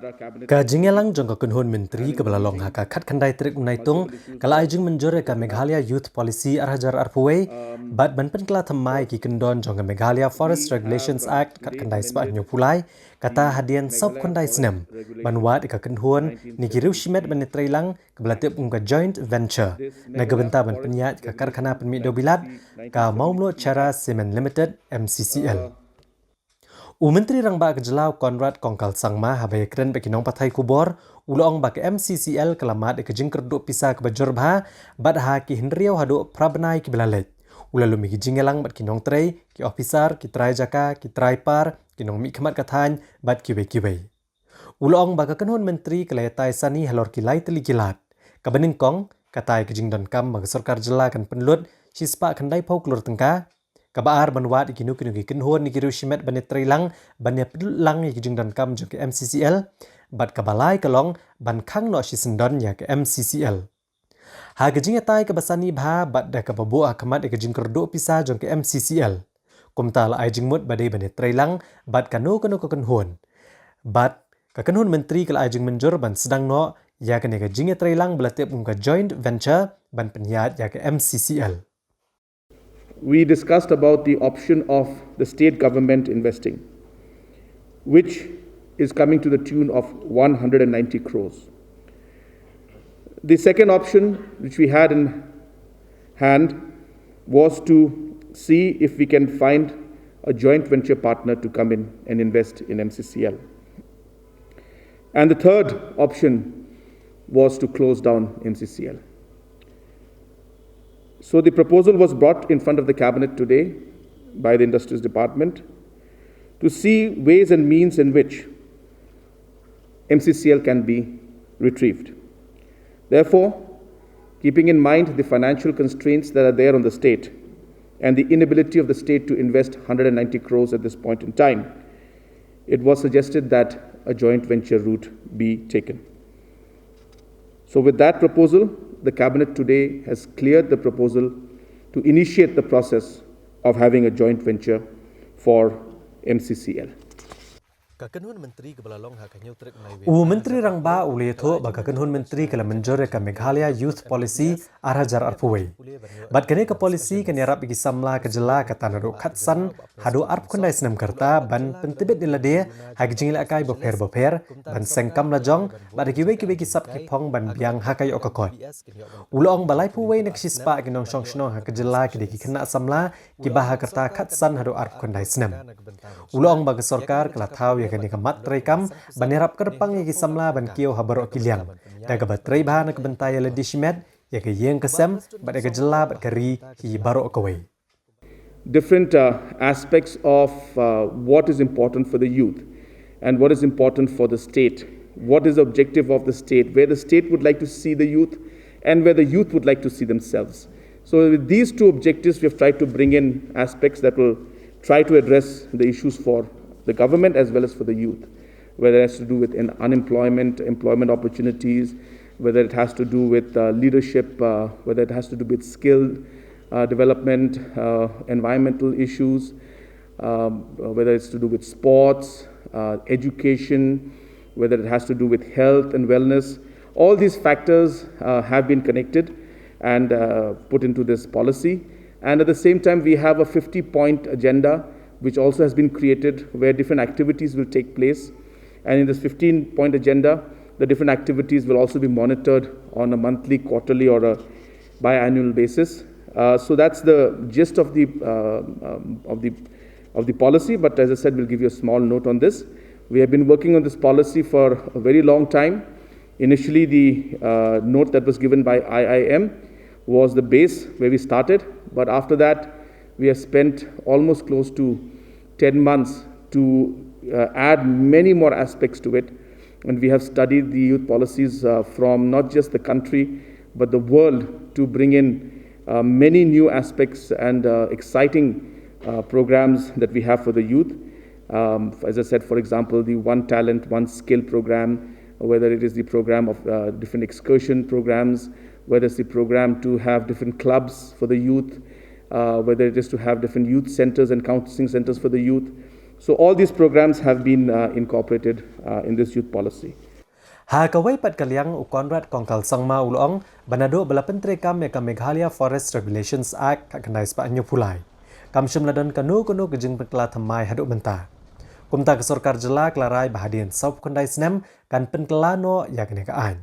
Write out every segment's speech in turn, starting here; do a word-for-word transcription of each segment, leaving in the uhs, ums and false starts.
Ka jingïalang jong ka kynhun myntri kaba la long ha ka khatkhyndai tarik u Naitung ka la ai jingmynjur ïa ka Meghalaya Youth Policy ar hajar arphew wei bad ban pynkylla thymmai ïa ki kyndon jong ka Meghalaya Forest Regulations Act khatkhyndai spah hynñiewphew lai, kata hadien sawphew khyndai snem, ban wad ïa ka kynhun ne ki riew shimet ban ïatreilang kaba la tip kum ka joint venture na ka bynta ban pynïaid ïa ka karkhana pynmih dewbilat ka Mawmluh Cherra Cement Limited, M C C L. U Myntri Rangbah ka jylla u Conrad Kongkal Sangma, haba ïakren bad ki nongpathai khubor, u la ong ba ka M C C L ka la mad ïa ka jingkyrduh pisa kaba jur bha bad ha ki hynriew haduh phra bnai kiba la leit, u la lum ïa ki jingïalang bad ki nongtrei, ki ophisar, ki trai jaka, ki trai par, ki nongmihkhmat ka thaiñ bad kiwei kiwei. U la ong ba ka kynhun myntri ka la ïatai sani halor ki lai tylli ki lad. Kaba nyngkong, katai ka jingdonkam ba ka sorkar jylla kan pynlut shispah khyndaiphew klur tyngka. Kaba ar, ban wad ïa kino kino ki kynhun ne ki riew shimet ban ïatreilang ban ïapynlut lang ïa ki jingdonkam jong ka M C C L. Bad kaba lai ka long ban khang noh shisyndon ïa ka M C C L. Ha ka jingïatai kaba sani bha bad da kaba buh ha khmat ïa ka jingkyrduh pisa jong ka M C C L, kumta la ai jingmut ba dei ban ïatreilang bad kano kano ka kynhun. Bad ka kynhun myntri ka la ai jingmynjur ban sdang noh ïa kane ka jingïatreilang ba la tip kum ka joint venture ban pynïaid ïa ka M C C L. We discussed about the option of the state government investing, which is coming to the tune of one hundred and ninety crores. The second option, which we had in hand, was to see if we can find a joint venture partner to come in and invest in M C C L. And the third option was to close down M C C L. So the proposal was brought in front of the cabinet today by the Industries Department to see ways and means in which M C C L can be retrieved. Therefore, keeping in mind the financial constraints that are there on the state and the inability of the state to invest one hundred and ninety crores at this point in time, it was suggested that a joint venture route be taken. So with that proposal, the cabinet today has cleared the proposal to initiate the process of having a joint venture for M C C L. Ka kynhun myntri kaba la long ha ka hynñiew tarik Naiwieng. U Myntri Rangbah u la ïathuh ba ka kynhun myntri ka la mynjur ïa ka Meghalaya Youth Policy ar hajar arphew wei. Bad kane ka policy kan ïarap ïa ki samla ka jylla kaba naduh khatsan haduh arphew khyndai snem ka rta ban pyntbit ïa lade ha ki jingïalehkai bapher bapher, ban seng kam lajong bad ha kiwei kiwei ki sap ki phong ban biang ha ka ïoh ka kot. U la ong ba laiphew wei na ka shispah ki nongshong shnong ha ka jylla ki dei ki khynnah samla kiba ha ka rta khatsan haduh arphew khyndai snem. U la ong ba ka sorkar ka la thaw ïa kane ka mat treikam ban ïarap kyrpang ïa ki samla ban kiew ha baroh ki liang, da kaba trei bha na ka bynta ïa lade shimet, ïa ka ïing ka sem bad ïa ka jylla bad ka ri hi baroh kawei. Different uh, aspects of uh, what is important for the youth and what is important for the state. What is the objective of the state? Where the state would like to see the youth and where the youth would like to see themselves. So with these two objectives, we have tried to bring in aspects that will try to address the issues for the government as well as for the youth, whether it has to do with in unemployment, employment opportunities, whether it has to do with uh, leadership, uh, whether it has to do with skill uh, development, uh, environmental issues, um, whether it's to do with sports, uh, education, whether it has to do with health and wellness. All these factors uh, have been connected and uh, put into this policy. And at the same time, we have a fifty point agenda, which also has been created, where different activities will take place. And in this fifteen point agenda, the different activities will also be monitored on a monthly, quarterly, or a biannual basis. Uh, so that's the gist of the uh, um, of the of the policy. But as I said, we'll give you a small note on this. We have been working on this policy for a very long time. Initially, the uh, note that was given by I I M was the base where we started, but after that, we have spent almost close to ten months to uh, add many more aspects to it. And we have studied the youth policies uh, from not just the country, but the world to bring in uh, many new aspects and uh, exciting uh, programs that we have for the youth. Um, as I said, for example, the One Talent, One Skill program, whether it is the program of uh, different excursion programs, whether it's the program to have different clubs for the youth, uh, whether it is to have different youth centers and counseling centers for the youth, So all these programs have been uh, incorporated uh, in this youth policy. Ha kawei pat ka liang u Conrad Kongkal Sangma u la ong ba naduh ba la pyntreikam ïa ka Meghalaya Forest Regulations Act khatkhyndai spah hynñiewphew lai, kam shym la don kano kano ka jingpynkylla thymmai haduh mynta. Kumta ka sorkar jylla ka la rai ba hadien sawphew khyndai snem kan pynkylla noh ïa kane ka aiñ.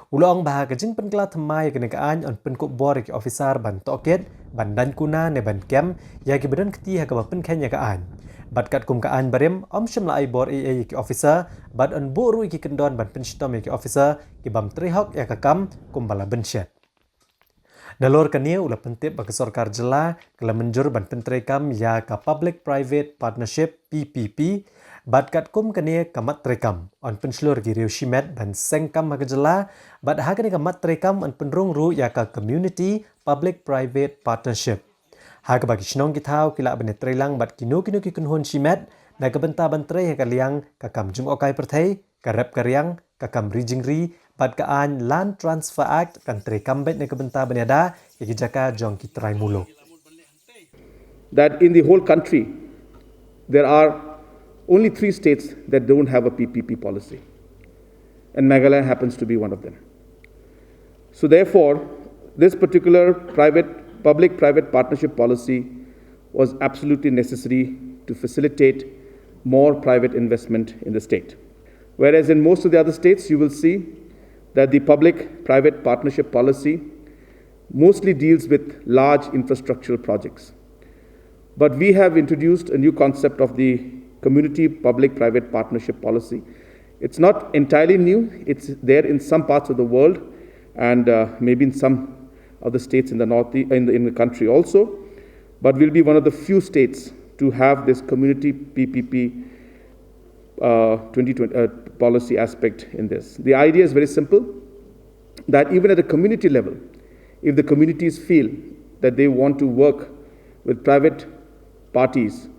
U la ong ba ha ka jingpynkylla thymmai ïa kane ka aiñ yn pynkup bor ïa ki officer ban tohkit, ban daiñ kuna ne ban kem ïa kiba don kti ha kaba pynkheiñ ïa ka aiñ. Bad katkum ka aiñ barim, ym shym la ai bor ei ei ïa ki officer, bad yn buh ruh ïa ki kyndon ban pynshitom ïa ki officer ki bym trei hok ïa ka kam kumba la bynshet. Nalor kane u la pyntip ba ka sorkar jylla ka la mynjur ban pyntreikam ïa ka Public Private Partnership, P P P, bad katkum kane ka mat treikam yn pynshlur ki riew shimet ban seng kam ha ka jylla, bad ha kane ka mat treikam yn pynrung ruh ïa ka Community Public Private Partnership, ha kaba ki shnong ki thaw ki lah ban ïatreilang bad kino kino ki kynhun shimet na ka bynta ban trei ha ka liang ka kam jngohkai pyrthei, ka rep ka riang, ka kam ri jingri, bad ka aiñ Land Transfer Act kan treikam beit na ka bynta ban ïada ïa ki jaka jong ki trai muluk. That in the whole country, there are only three states that don't have a P P P policy, and Meghalaya happens to be one of them. So, therefore, this particular private public private partnership policy was absolutely necessary to facilitate more private investment in the state. Whereas in most of the other states, you will see that the public private partnership policy mostly deals with large infrastructural projects. But we have introduced a new concept of the community public private partnership policy. It's not entirely new, it's there in some parts of the world and uh, maybe in some of the states in the north in the, in the country also. But we'll be one of the few states to have this community P P P uh, twenty twenty uh, policy aspect in this. The idea is very simple, that even at the community level, if the communities feel that they want to work with private parties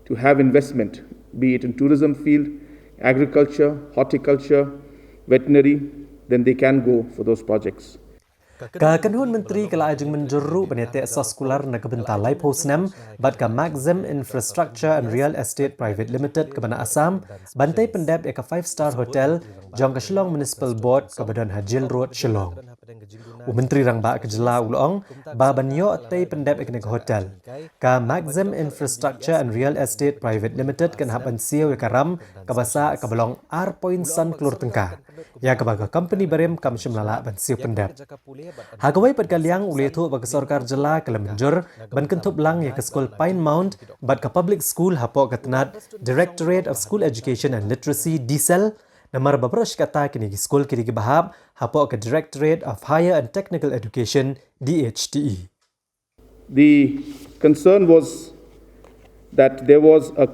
to have investment, be it in tourism field, agriculture, horticulture, veterinary, then they can go for those projects. Ka kynhun myntri ka la ai jingmynjur ruh ban ïateh soskular na ka bynta laiphew snem bad ka Maxim Infrastructure and Real Estate Private Limited kaba na Assam ban tei pyndep ïa ka five star hotel jong ka Shillong Municipal Board kaba don ha Jail Road, Shillong. U Myntri Rangbah ka jylla u la ong ba ban ïoh tei pyndep ïa kane ka hotel, ka Maxim Infrastructure and Real Estate Private Limited kan hap ban siew ïa ka ram kaba sah kaba long ar point san klur tyngka, ïa kaba ka company barim kam shym la lah ban siew pyndep. Ha kawei pat ka liang u la ïathuh ba ka sorkar jylla ka la mynjur ban kynthup lang ïa ka skul Pine Mount bad ka public school hapoh ka tnat Directorate of School Education and Literacy, DSEL, namar ba baroh shi katta kine ki skul ki dei kiba hap hapoh ka Directorate of Higher and Technical Education, D H T E. The concern was that there was a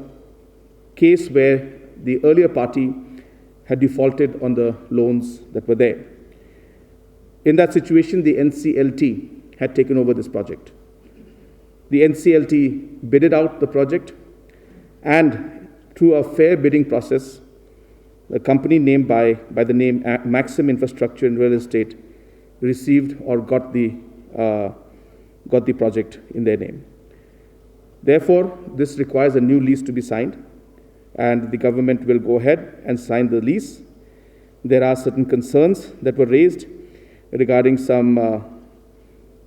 case where the earlier party had defaulted on the loans that were there. In that situation, the N C L T had taken over this project. The N C L T bidded out the project, and through a fair bidding process, the company named by, by the name A- Maxim Infrastructure and Real Estate received or got the, uh, got the project in their name. Therefore, this requires a new lease to be signed, and the government will go ahead and sign the lease. There are certain concerns that were raised regarding some uh,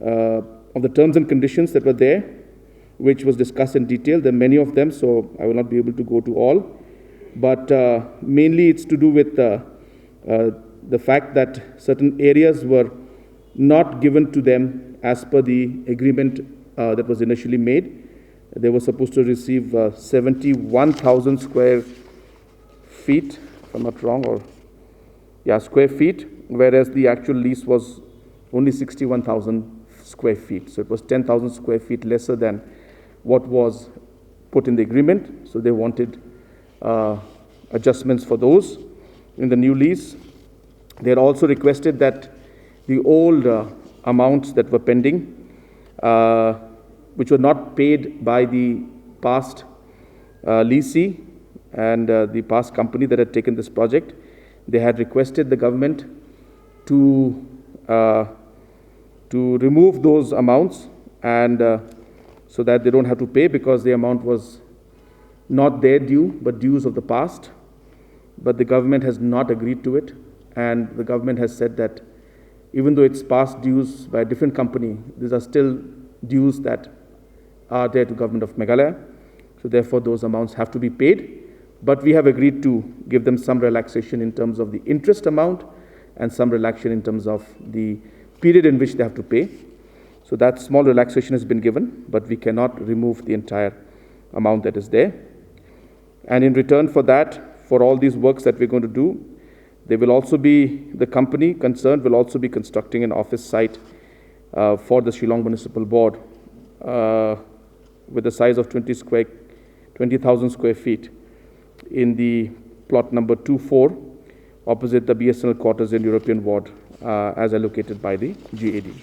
uh, of the terms and conditions that were there, which was discussed in detail. There are many of them, so I will not be able to go to all. But uh, mainly, it's to do with uh, uh, the fact that certain areas were not given to them as per the agreement uh, that was initially made. They were supposed to receive uh, seventy-one thousand square feet, if I'm not wrong, or yeah, square feet, whereas the actual lease was only sixty-one thousand square feet. So it was ten thousand square feet lesser than what was put in the agreement. So they wanted uh, adjustments for those in the new lease. They had also requested that the old uh, amounts that were pending, uh, which were not paid by the past uh, leasee and uh, the past company that had taken this project, they had requested the government to uh, to remove those amounts and uh, so that they don't have to pay, because the amount was not their due, but dues of the past. But the government has not agreed to it, and the government has said that even though it's past dues by a different company, these are still dues that are there to Government of Meghalaya. So therefore, those amounts have to be paid. But we have agreed to give them some relaxation in terms of the interest amount and some relaxation in terms of the period in which they have to pay. So that small relaxation has been given, but we cannot remove the entire amount that is there. And in return for that, for all these works that we're going to do, they will also be, the company concerned will also be constructing an office site uh, for the Shillong Municipal Board uh, with a size of twenty square, twenty thousand square feet in the plot number two four, opposite the B S N L quarters in European Ward, uh, as allocated by the G A D.